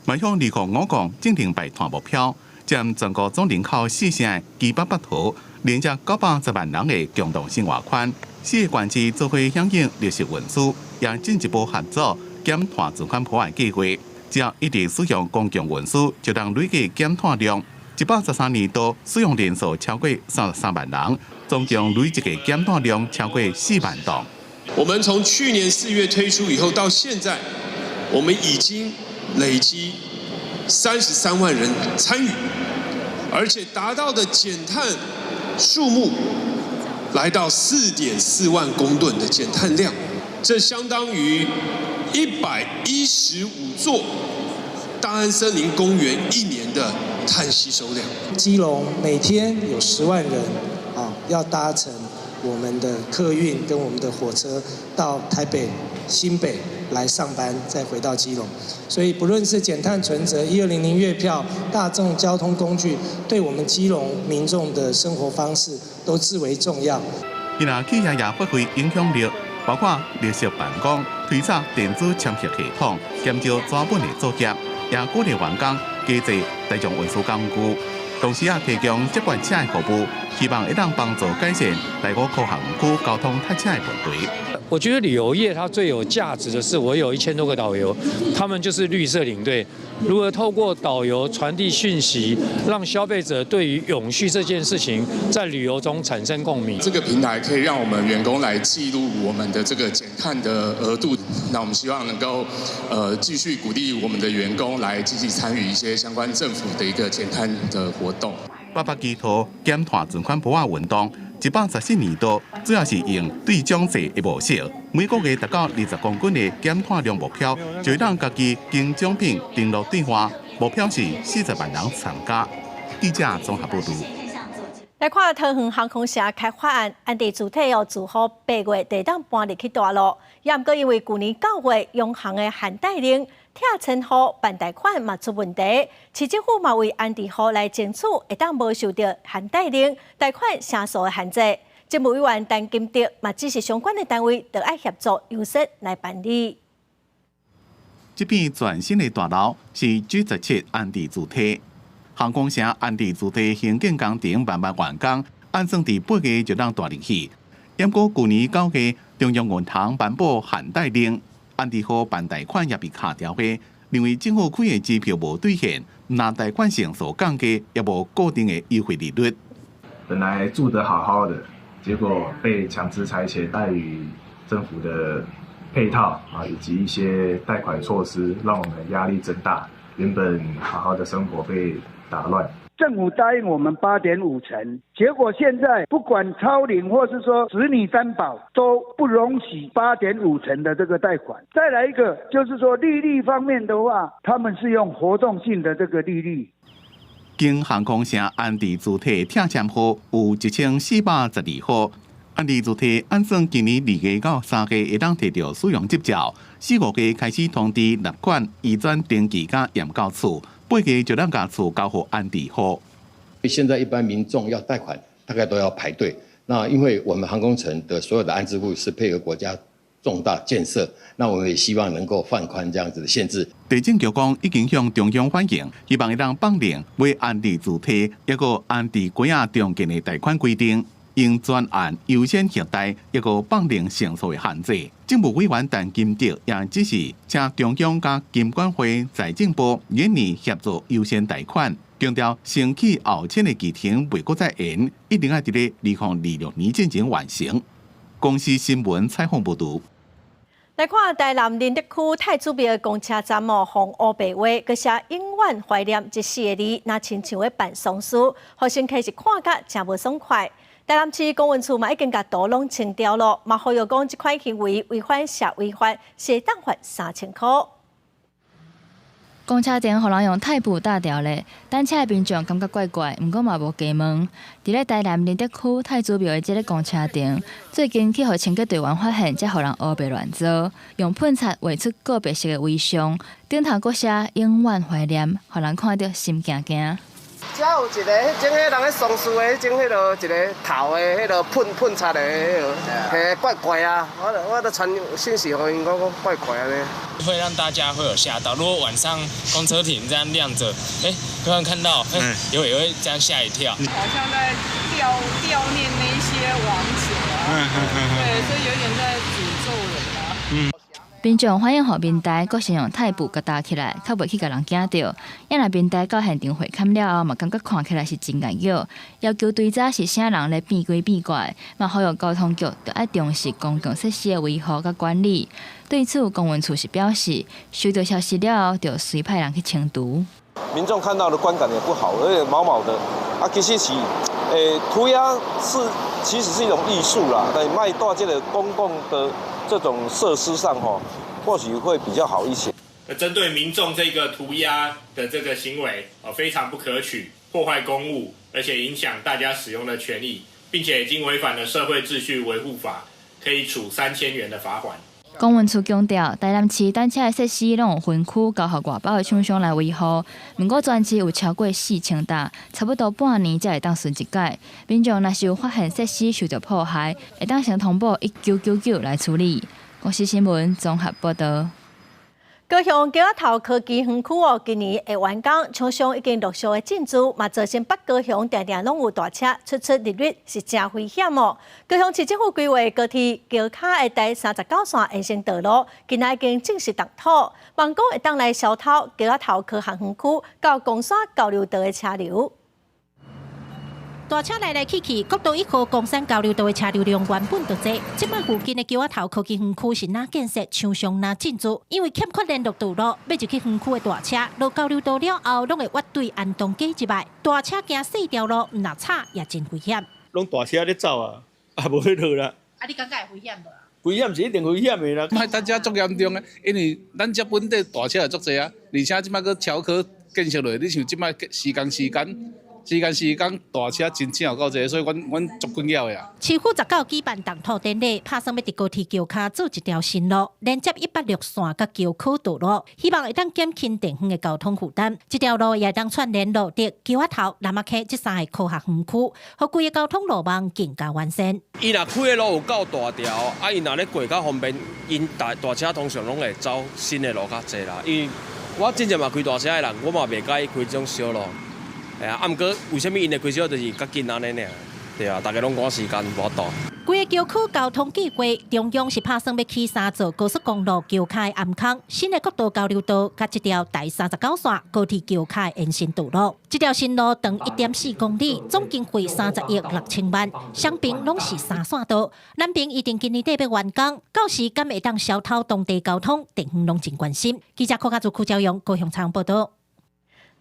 邁向2050淨零排碳目標，佔全國總人口四成的基北北桃，連接910萬人的共同生活圈。四个縣市做伙響應綠色運輸，也進一步合作減碳存款破案計劃。只要一直使用公共運輸，就能累計減碳量。113年度使用人數超過33萬人，總共累計的減碳量超過4萬噸。我們從去年4月推出以後到現在，我們已經累積33萬人參與，而且達到的減碳數目來到4.4萬公噸的減碳量，這相當於115座大安森林公園一年的碳吸收量。基隆每天有10萬人啊，要搭乘我們的客運跟我們的火車到台北、新北來上班，再回到基隆。所以不論是減碳存摺、1200月票、大眾交通工具，對我們基隆民眾的生活方式都至為重要。今仔企業也發揮影響力，包括綠色辦公、推展電子簽核系統、減少紙本的作業，也鼓勵員工加坐大眾運輸工具，同時也提供接駁車的服務，希望會當幫助改善內湖科學園區交通塞車的問題。我覺得旅遊業它最有價值的是，我有1000多個導遊，他們就是綠色領隊。如何透過導遊傳遞訊息，讓消費者對於永續這件事情在旅遊中產生共鳴。這個平台可以讓我們員工來記錄我們的這個減碳的額度。那我們希望能夠繼續鼓勵我們的員工來積極參與一些相關政府的一個減碳的活動。八八基桃減碳存款簿仔運動，114年度主要是用對獎制的模式，每個月達到20公斤的減碳量目標，就會當家己經獎品登錄兌換，目標是40萬人參加。記者綜合報導。來看桃園航空城開發案，安置主體哦，自予8月就當搬入去蹛囉。也毋過因為舊年9月央行的限貸令，拆遷戶辦貸款嘛出問題，市政府嘛為安置戶來爭取會當無受著限貸令貸款成數的限制。政務委員陳金德嘛指示相關的單位著愛協助優先來辦理。這片全新的大樓是 G17安置主體。航空城安置主體興建工程慢慢完工，按算佇8月就當蹛入去。毋過舊年9月，中央銀行頒布限貸令，安置戶辦貸款也被卡條的，認為政府開的支票無兌現，若貸款成數降低，也無固定的優惠利率。本來住得好好的，結果被強制拆遷，礙於政府的配套啊，以及一些貸款措施，讓我們壓力增大。原本好好的生活被打亂。政府答應我們8.5成，結果現在不管超齡或是說子女擔保，都不容許8.5成的這個貸款。再來一個，就是說利率方面的話，他們是用活動性的這個利率。經航空城安置主體拆遷戶有1412戶，安置主體按算今年2月到3月會當提著使用執照，四五月開始通知納款移轉登記佮驗交厝，8月就當共厝交予安置戶。現在一般民眾要貸款，大概都要排隊。那因為我們航空城的所有的安置戶是配合國家重大建設，那我們也希望能夠放寬這樣子的限制。地政局講已經向中央反映，希望會當放寬買安置住宅，抑閣安置街仔重建的貸款規定，應專案優先核貸，抑閣放寬成數的限制。政務委員陳金德也指示，請中央佮金管會、財政部研擬協助優先貸款，強調先起後遷的期程袂閣再延，一定愛佇咧2026年進前完成。公視新聞採訪報導。來看台南仁德區太子廟的公車站哦，予烏白畫，閣寫永遠懷念這四个字，若親像咧辦喪事，予乘客是看甲誠無爽快。台南市公運處嘛已經共圖攏清掉囉，嘛呼籲講這款行為違反社維法，是會當罰3000箍。公車前予人用太布搭牢咧，等車的民眾感覺怪怪，毋過嘛無加問。佇咧台南仁德區太子廟的這个公車亭，最近去予清潔隊員發現，才予人烏白亂做，用噴漆畫出告別式的遺像，頂頭閣寫永遠懷念，予人看著心驚驚。遮有一个彼種彼人咧喪事的彼種彼落一个頭的彼落噴噴漆的彼落，嘿怪怪啊！我都傳訊息予𪜶講講怪怪按呢。會讓大家會有嚇到。如果晚上公車亭這樣亮著，欸，突然看到，欸，也會這樣嚇一跳。好像在悼悼念那些亡者啊，對，所以有點在詛咒人啊。民眾反映予民代，閣先用太布共搭起來，較袂去共人驚著。啊若民代到現場會勘了後，嘛感覺看起來是真礙眼，要求追查是啥人咧變鬼變怪，嘛呼籲交通局著愛重視公共設施的維護佮管理。對此，公運處是表示，收到消息了後，就隨派人去清除。民眾看到的觀感也不好，而且毛毛的，啊，其實是，塗鴉是其實是一種藝術啦，但賣到這個公共的這種設施上，吼，或許會比較好一些。針對民眾這個塗鴉的這個行為，非常不可取，破壞公物，而且影響大家使用的權益，並且已經違反了社會秩序維護法，可以處3000元的罰鍰。公運處強調，台南市等車的設施攏有分區交予外包的廠商來維護。毋過全市有超過4000搭，差不多半年才會當巡一擺。民眾若是有發現設施受著破壞，會當先通報1999來處理。公視新聞綜合報導。高雄橋仔頭科技園區哦，今年會完工，廠商已經陸續的進駐，嘛造成北高雄定定攏有大車出出入入，是誠危險哦。高雄市政府規劃高鐵橋跤的台39線延伸道路，今仔已經正式動土，望講會當來消偷橋仔頭科學園區到岡山交流道的車流。大車來來去去，國道1號岡山交流道的車流量原本就濟，這擺附近的橋仔頭科技園區是若建設，廠商若進駐，因為欠缺聯絡道路，欲入去園區的大車落交流道了後，攏會越對安東街入來，大車行細條路，毋若吵也真危險。攏大車咧走啊，啊無咧落啦。啊，你感覺會危險無？危險是一定危險的啦。莫等遮足嚴重的，因為咱遮本地大車也足濟啊，而且這擺閣橋科建設落，你像這擺時間時間。時間時間大車真正有夠濟，所以阮足困擾的啊。市府19舉辦動土典禮，拍算欲佇高鐵橋跤做一條新路，連接106線佮橋科道路，希望會當減輕地方的交通負擔。這條路也會當串聯蘆竹、橋仔頭、楠仔溪這三个科學園區，予規个交通路網更加完善。伊若開的路有夠大條，啊，伊若咧過較方便，𪜶大大車通常攏會走新的路較濟啦。因為我真正嘛開大車的人，我嘛袂佮意開這種小路。哎啊，啊，毋過為啥物𪜶會開小，就是較緊按呢爾，對啊，大家攏趕時間，無法度。規个橋區交通計劃，中央是拍算欲起三座高速公路橋跤的頷孔，新的國道交流道，佮這條台39線高鐵橋跤的延伸道路。這條新路長1.4公里，總經費30億6000萬，雙邊攏是三線道。南平預定今年底欲完工，到時敢會當消偷當地交通，地方攏真關心。記者柯家祖、柯昭陽高雄採訪報導。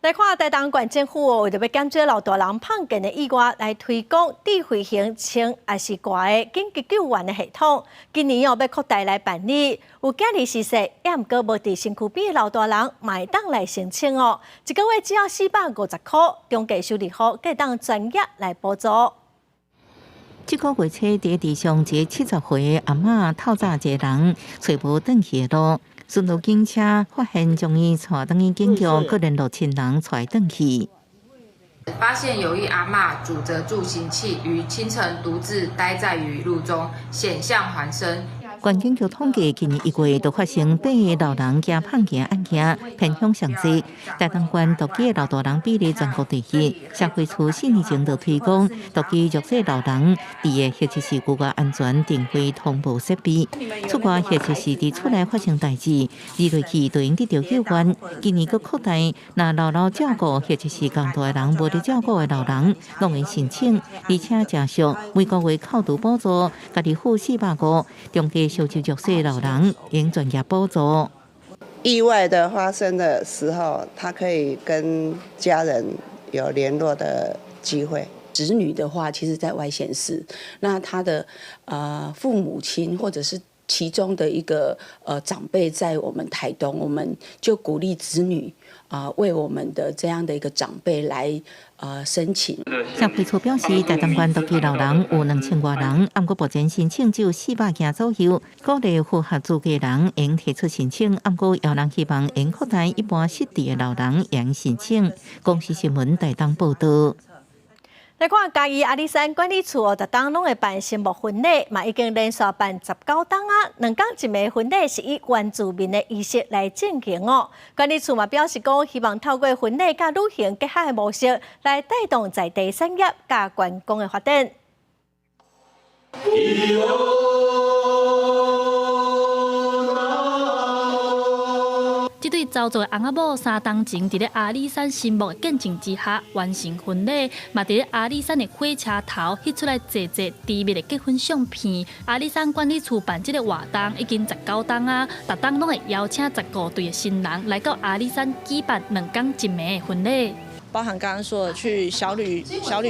來看台東縣政府哦，為著欲減少老大人放電的意外，來推廣智慧型穿抑是掛的緊急救援的系統。今年哦，欲擴大來辦理，有囝兒逝世，抑毋過無佇身軀邊的老大人，嘛會當來申請哦。一個月只要450箍，中介修理予會當專業來補助。這個月初佇地上一個70歲的阿嬤透早一个人揣無轉去的路。巡邏警車發現，將伊帶轉去警局，閣聯絡親人帶轉去。發現有一阿嬤拄著助行器，於清晨獨自待在雨路中，險象環生。環境局統計，今年1月就發生8个老人驚碰瓷案件，偏鄉上濟。台東縣獨居的老大人比例全國第一。社會處4年前就推廣獨居弱勢老人佇个或者是國家安全定位通報設備。出外或者是佇厝內發生代誌，入落去就會得著救援。今年閣擴大，若老老照顧或者是仝大的人無咧照顧的老人，攏會申請，而且誠俗，每個月扣除補助，家己付450，中低收入弱勢老人用專業補助。意外的發生的時候，他可以跟家人有聯絡的機會。子女的話，其實在外縣市，那他的父母親或者是其中的一個長輩在我們台東，我們就鼓勵子女為我們的這樣的一個長輩來申請。社會處表示，台東縣獨居老人有2000外人，毋過目前申請只有400件左右。鼓勵符合資格人會提出申請，毋過有人希望會擴大一般失智的老人會申請。公視新聞台東報導。來看嘉義阿里山管理處哦，逐冬攏會辦神木婚禮，嘛已經連續辦19冬啊。兩工一暝婚禮是以原住民的儀式來進行哦。管理處嘛表示講，希望透過婚禮佮旅行結合的模式，來帶動在地產業佮觀光的發展。這對鄒族的翁仔某3冬前，佇咧阿里山神木的見證之下完成婚禮，嘛佇咧阿里山的火車頭翕出來濟濟甜蜜的結婚相片。阿里山管理處辦這個活動已經19冬啊，逐冬攏會邀請15對的新人來到阿里山舉辦2工1暝的婚禮。包含剛剛說的去小旅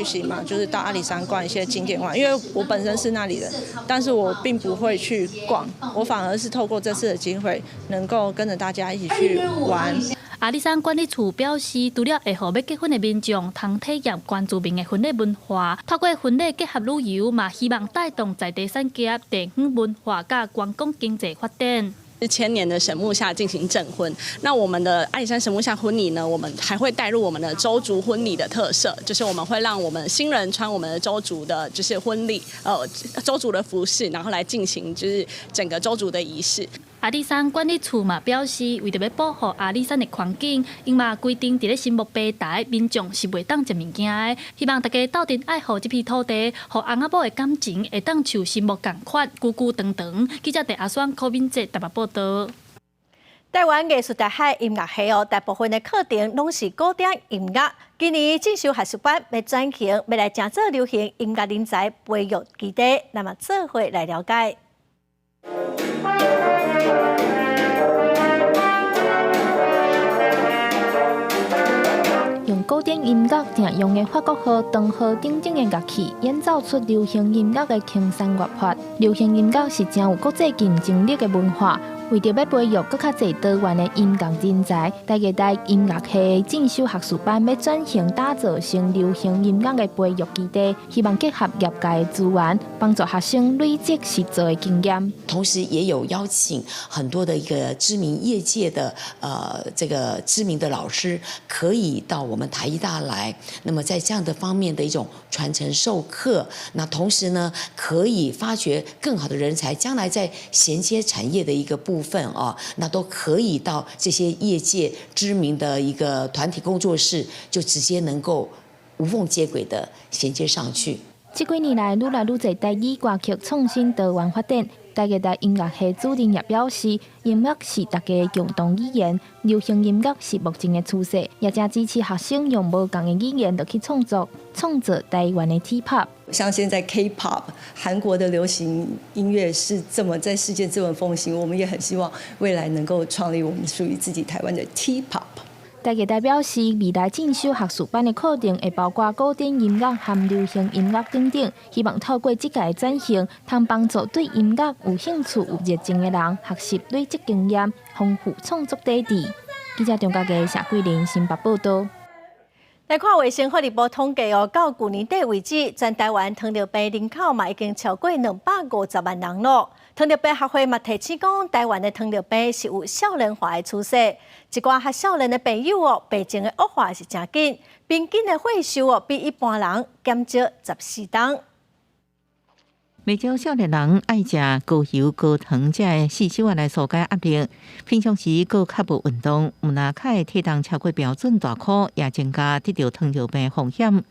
行嘛，就是到阿里山逛一些景點玩。因為我本身是那裡人，但是我並不會去逛，我反而是透過這次的機會，能夠跟着大家一起去玩。阿里山管理處表示，除了會予欲結婚的民眾通體驗原住民的婚禮文化，透過婚禮結合旅遊，嘛希望帶動在地產業、地方文化佮觀光經濟發展。是千年的神木下進行證婚，那我們的阿里山神木下婚禮呢？我們還會帶入我們的鄒族婚禮的特色，就是我們會讓我們新人穿我們的鄒族的，就是婚禮，鄒族的服飾，然後來進行就是整個鄒族的儀式。阿里山管理處嘛表示，為著欲保護阿里山的環境，𪜶嘛規定佇咧神木平台民眾是袂當食物件的。希望大家鬥陣愛護這片土地，予翁仔某的感情會當像神木仝款，久久長長。記者鄭阿雙、柯敏哲台北報導。台灣藝術大學音樂系哦，大部分的課程攏是古典音樂。今年進修學習班欲轉型，欲來成做流行音樂人才培育基地，那麼做伙來了解。用古典音樂常用的法國號、長號等等的樂器，演奏出流行音樂的輕鬆樂法。流行音樂是誠有國際競爭力的文化。為著欲培育閣較濟多元的音樂人才，台藝大音樂系進修學術班欲轉型打造成流行音樂的培育基地，希望結合業界的資源，幫助學生累積實作的經驗。同時，也有邀請很多的一個知名業界的這個知名的老師，可以到我們台藝大來。那麼，在這樣的方面的一種傳承授課，那同時呢，可以發掘更好的人才，將來在銜接產業的一個部分啊，那都可以到這些業界知名的一個團體工作室，就直接能夠無縫接軌的銜接上去。這幾年來，愈來愈濟台語歌曲創新多元發展。台藝大音樂系主任也表示，音樂是大家的共同語言，流行音樂是目前的趨勢，也誠支持學生用無仝的語言去創作，創造台灣的 T-pop。像現在 K-pop 韓國的流行音樂是這麼在世界這麼風行，我們也很希望未來能夠創立我們屬於自己台灣的 T-pop。台藝大表示，未來進修學術班的課程會包括古典音樂和流行音樂等等，希望透過這屆轉型，通幫助對音樂有興趣、有熱情的人學習累積經驗，豐富創作底蘊。記者張家傑、謝桂玲新北報導。來看衛生福利部統計哦，到舊年底為止，全台灣糖尿病人口嘛已經超過250萬人咯。糖尿病學會嘛提醒講，台灣的糖尿病是有少年化的趨勢，一寡較少年的朋友哦，病情的惡化是誠緊，平均的歲壽哦比一般人減少14冬。袂少少年人愛食高油高糖，這个四手仔來紓解壓力。平常時閣較無運動，毋但較會體重超過標準大箍，也增加得著糖尿病風險。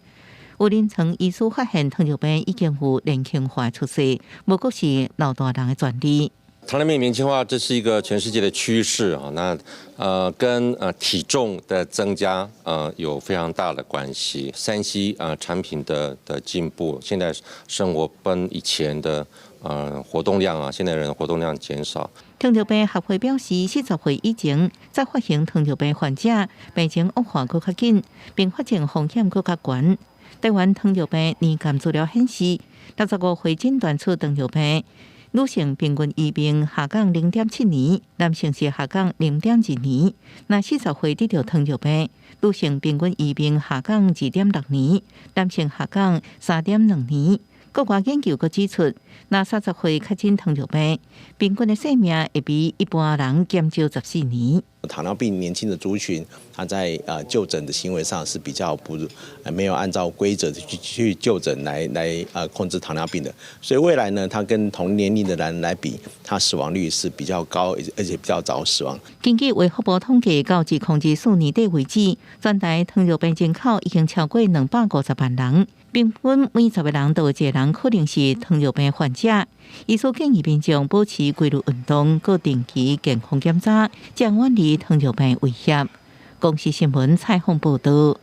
有臨床醫師發現，糖尿病已經有年輕化趨勢，無閣是老大人的專利。糖尿病年輕化，這是一個全世界的趨勢啊。那跟體重的增加有非常大的關係。3C 產品的進步，現在生活跟以前的活動量啊，現在人活動量減少。糖尿病學會表示，40歲以前再發生糖尿病患者，病情惡化閣較緊，併發症風險閣較懸。台灣糖尿病年鑑資料顯示，65歲診斷出糖尿病，女性平均餘命下降0.7年，男性是下降0.2年。若40歲得著糖尿病，女性平均餘命下降2.6年，男性下降3.2年。國外研究閣指出，若30歲確診糖尿病，平均的壽命會比一般人減少14年。糖尿病年輕的族群，他在就診的行為上是比較不沒有按照規則去就診來控制糖尿病的，所以未來呢，他跟同年齡的人來比，他死亡率是比較高，而且比較早死亡。根據衛福部統計，到2024年底為止，全台糖尿病人口已經超過250萬人，平均每10個人就有一個人可能是糖尿病患者。醫師建議民眾保持規律運動，閣定期健康檢查，才遠離糖尿病威脅。公視新聞採訪報導。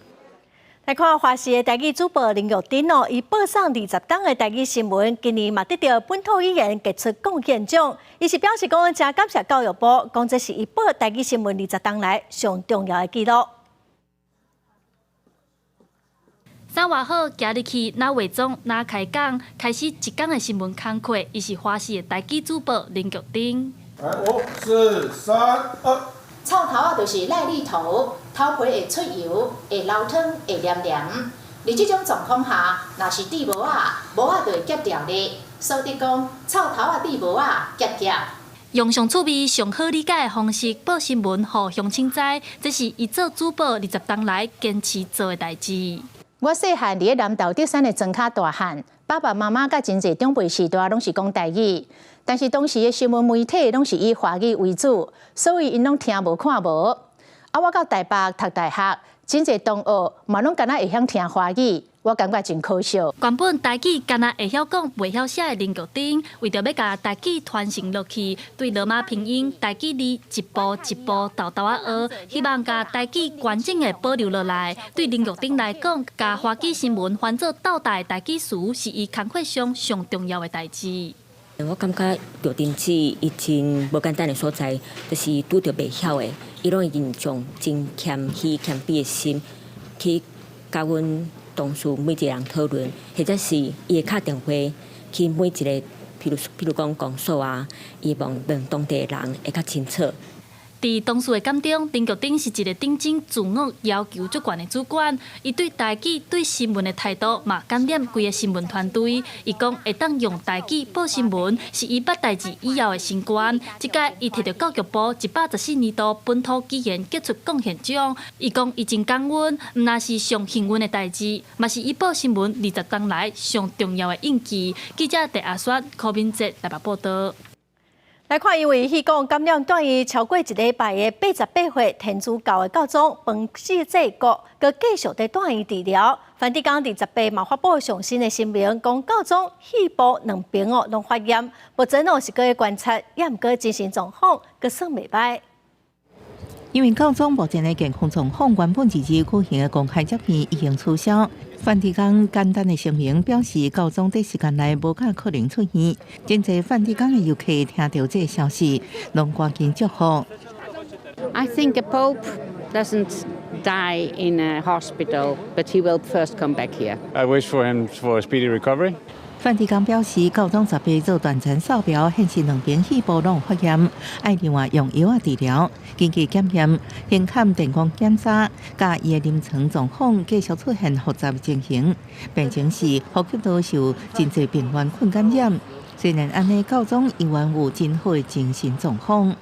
來看華視的台語主播林玉珍哦，伊報送20冬的台語新聞，今年嘛得著本土語言傑出貢獻獎。伊是表示講，誠感謝教育部，講這是伊報台語新聞20冬來上重要的記錄。衫換好，行入去，若化妝，若開講，開始一工的新聞工課。伊是華視的台語主播林玉珍。來，五、四、三、二。臭頭仔就是癩痢頭，頭皮會出油，會流湯，會黏黏。佇這種狀況下，若是戴帽仔，帽仔就會夾牢咧。所以講，臭頭仔戴帽仔，夾夾。用上趣味、上好理解的方式報新聞，予鄉親知，這是伊做主播20冬來堅持做的代誌。我細漢佇咧南投竹山的莊跤大漢，爸爸媽媽佮真濟長輩時代攏是講台語，但是當時的新聞媒體攏是以華語為主，所以𪜶攏聽無看無。啊，我到台北讀大學，真濟同學嘛攏敢若會曉聽華語，我感覺真可惜。原本台語敢若會曉講，袂曉寫的林玉珍，為著欲共台語傳承落去，對羅馬拼音台語字一步一步沓沓仔學，希望共台語完整的保留落來。對林玉珍來講，共華語新聞翻做斗大台語詞，是伊工課上上重要的代誌。我感覺玉珍姊伊真無簡單的所在，就是拄著袂曉的，伊攏會用真謙虛謙卑的心去佮阮同事每一個人討論，或者是伊會敲電話去每一個，譬如講公所啊，伊望讓當地的人會較清楚。佇同事的眼中，林玉珍是一個認真、自我要求足懸的主管。伊對台語、對新聞的態度嘛，感染規個新聞團隊。伊講會當用台語報新聞，是伊捌代誌以後的成功。這擺伊摕著教育部114年度本土語言傑出貢獻獎。伊講伊真感恩，毋但是上幸運的代誌，嘛是伊報新聞20冬來上重要的印記。記者鄭阿雪、柯敏哲台北報導。來看，因為戲講感染住院超過一禮拜的88歲天主教的教宗彭世濟國，閣繼續佇住院治療。梵蒂岡28嘛發布上新的聲明，講教宗肺部兩邊哦攏發炎，目前哦是閣咧觀察，也毋過精神狀況閣算袂䆀。因為教宗目前的健康狀況，原本2日舉行的公開接見已經取消。梵蒂岡簡單的聲明表示，教宗短時間內無可能出院。真濟梵蒂岡的遊客聽到這個消息，攏趕緊祝福。 I think a pope doesn't die in a hospital, but he will first come back here. I wish for him for a speedy recovery. 梵蒂岡表示，教宗18做斷層掃描顯示兩邊肺部攏有發炎，愛另外用藥仔治療。根據檢驗、胸腔電光檢查，佮伊的臨床狀況繼續出現複雜情形。病情是呼吸道受真濟病原菌感染。雖然按呢，教宗依然有真好的精神狀況。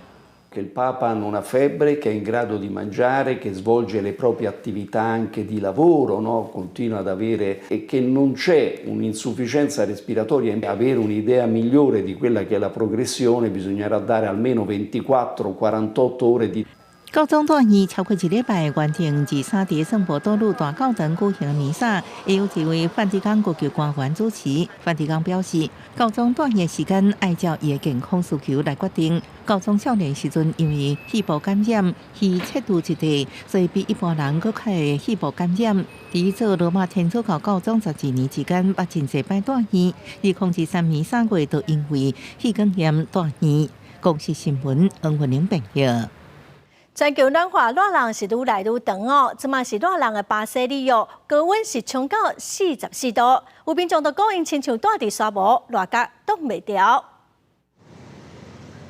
Che il Papa non ha febbre, che è in grado di mangiare, che svolge le proprie attività anche di lavoro, no? Continua ad avere e che non c'è un'insufficienza respiratoria. Avere un'idea migliore di quella che è la progressione bisognerà dare almeno 24-48 ore di 教宗住院超過一禮拜，完成23佇聖伯多祿大教堂舉行的彌撒，會由一位梵蒂岡高級官員主持。梵蒂岡表示，教宗住院的時間按照伊的健康需求來決定。教宗少年時陣因為肺部感染，去切除一塊，所以比一般人閣較會肺部感染。佇做羅馬天主教教宗12年之間，捌真濟擺住院。2023年3月，就因為肺管炎住院。公視新聞，黃雲玲編譯。全球暖化，熱人是愈來愈長哦。這馬是熱人的巴西里約，高溫是衝到44度，有民眾就講，𪜶親像蹛佇沙漠，熱甲擋袂牢。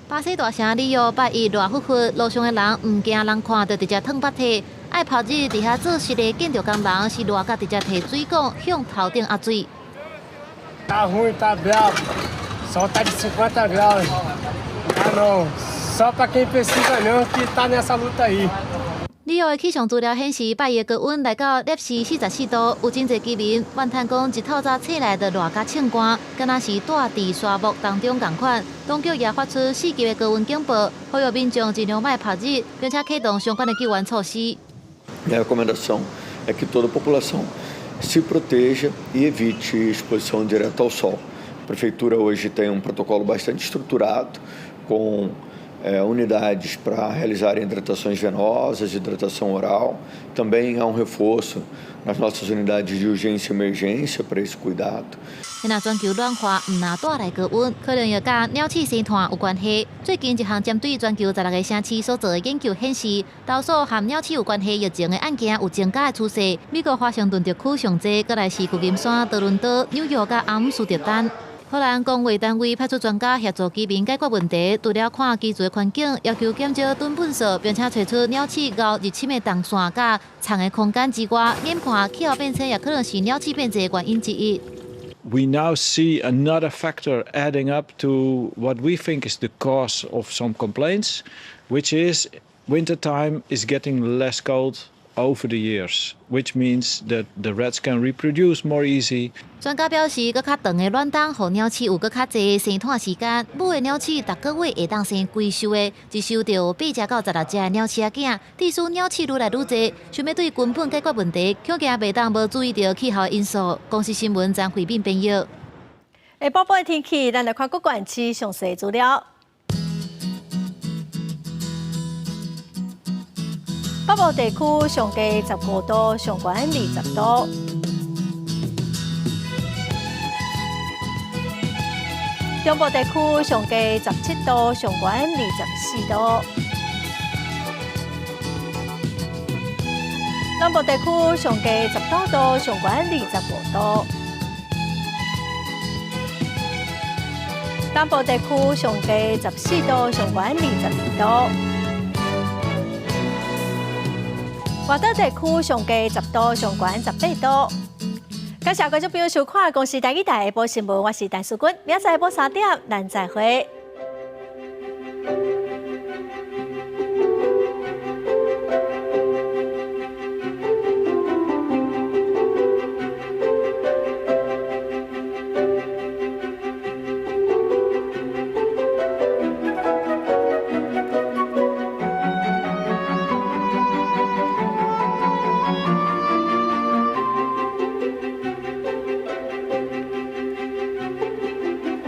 巴西大城里約拜一熱乎乎，路上的人毋驚人看著直接淌腹涕。愛曝日佇遐做事的建築工人是熱甲直接提水管向頭頂壓水。 Tá ruim, tá bravo. Sol tá de 50 graus. Ah, não. Só para quem precisa mesmo que tá nessa luta aí. 里約的氣象資料顯示，拜一高溫來到攝氏44度，有真濟居民怨嘆講，一透早起來就熱甲衝汗，敢若是蹛佇沙漠當中仝款。當局也發出4級的高溫警報，呼籲民眾盡量莫曝日，並且啟動相關的救援措施。 A recomendação é que toda a população se proteja e evite exposição direta ao sol. A prefeitura hoje tem um protocolo bastante estruturado com unidades para realizarem hidratações venosas, hidratação oral. Também há um reforço nas nossas unidades de urgência e emergência para esse cuidado. 若全球暖化，毋若帶來高溫，可能會佮鳥鼠生炭有關係。最近一項針對全球16個城市所做的研究顯示，投訴和鳥鼠有關係疫情的案件有增加的趨勢。美國華盛頓特區上濟，閣來是舊金山、多倫多、紐約佮阿姆斯特丹。荷蘭公衛單位派出專家協助居民解決問題，除了看居住的環境，要求減少囤糞埽，並且揣出鳥鼠𠢕入侵的動線佮藏的空間之外，研判氣候變遷也可能是鳥鼠變濟的原因之一。 We now see another factor adding up to what we think is the cause of some complaints, which is wintertime is getting less cold over the years, which means that the rats can reproduce more easy. 專家表示，閣較長的暖冬，予鳥鼠有閣較濟生炭時間。母的鳥鼠逐個月會當生幾岫的，一岫就有8隻到16隻的鳥鼠仔囝。致使鳥鼠愈來愈濟，想欲對根本解決問題，恐驚袂當無注意著氣候因素。公視新聞張惠敏編譯。下晡的天氣，咱來看各縣市詳細資料。北部地區上低15度，上懸20度。中部地區上低17度，上懸24度。南部地區上低19度，上懸25度。東部地區上低14度，上懸22度。外島地區上低10度，上懸18度。感謝觀眾朋友收看《公視台語台》下晡新聞，我是陳淑君，明仔載下晡3點，咱再會。